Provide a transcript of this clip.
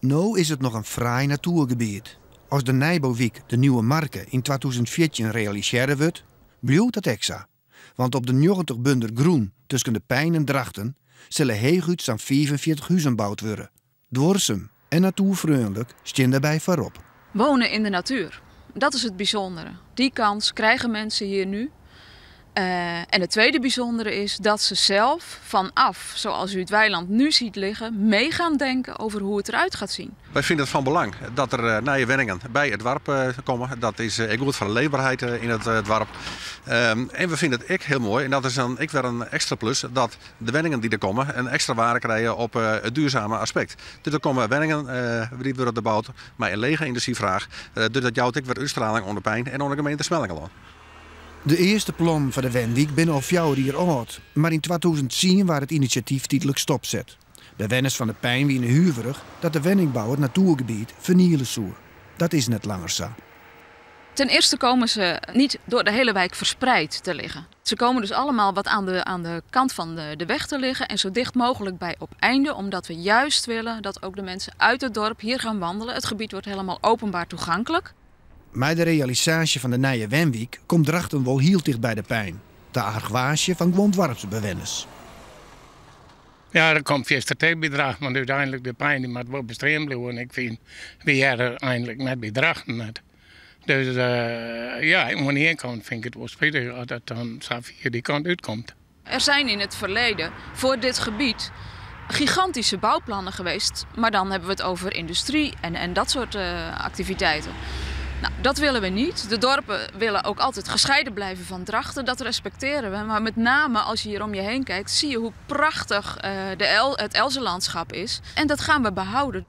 No is it noch in fraai natoergebiet. As de nijbouwyk De Nieuwe Marke yn 2014 realisearre wurdt, bliuwt dat ek sa. Want op de 90 bunder grûn tusken De Pein en Drachten sille heechút sa'n 45 huzen boud wurde. Duorsum en natoerfreonlik stean dêrby foarop. Wonen in de natuur, dat is het bijzondere. Die kans krijgen mensen hier nu. En het tweede bijzondere is dat ze zelf vanaf, zoals u het weiland nu ziet liggen, mee gaan denken over hoe het eruit gaat zien. Wy fine it fan belang dat der nije wenningen by it doarp komme. Dat is ek goed foar de leefberheid yn it doarp. En we fine it ek hiel moai, en dat is dan ek wer in ekstra plus, dat de wenningen dy't der komme in ekstra waarde krije op it duurzame aspekt. Dus der komme wenningen dy't wurde der boud mei in lege enerzjyfraach. Dus dat jout ek wer útstraling oan De Pein en oan de gemeente Smellingerlân. De earste plannen foar de wenwyk binne al fjouwer jier âld, mar yn 2010 waard it inisjatyf tydlik stopset. Bewenners fan De Pein wiene huverich dat de wenningbou it natoergebiet ferniele soe. Dat is net langer sa. Ten eerste komen ze niet door de hele wijk verspreid te liggen. Ze komen dus allemaal wat aan de kant van de weg te liggen en zo dicht mogelijk bij Opeinde, omdat we juist willen dat ook de mensen uit het dorp hier gaan wandelen. Het gebied wordt helemaal openbaar toegankelijk. Mei de realisaasje fan de nije wenwyk komt Drachten wol hiel ticht by De Pein. Ta argewaasje fan guon doarpsbewenners. Ja, der komt fierste ticht by Drachten, want úteinlik De Pein dy moat wol bestean bliuwe. En ik fyn, wy hearre einlik net by Drachten net. Dus ja, oan de iene kant fyn ik it wol spitich as dat dan sa fier dy kant útkomt. Er zijn in het verleden voor dit gebied gigantische bouwplannen geweest. Maar dan hebben we het over industrie en dat soort activiteiten. Nou, dat willen we niet. De dorpen willen ook altijd gescheiden blijven van Drachten. Dat respecteren we. Maar met name als je hier om je heen kijkt, zie je hoe prachtig het Elzenlandschap is. En dat gaan we behouden.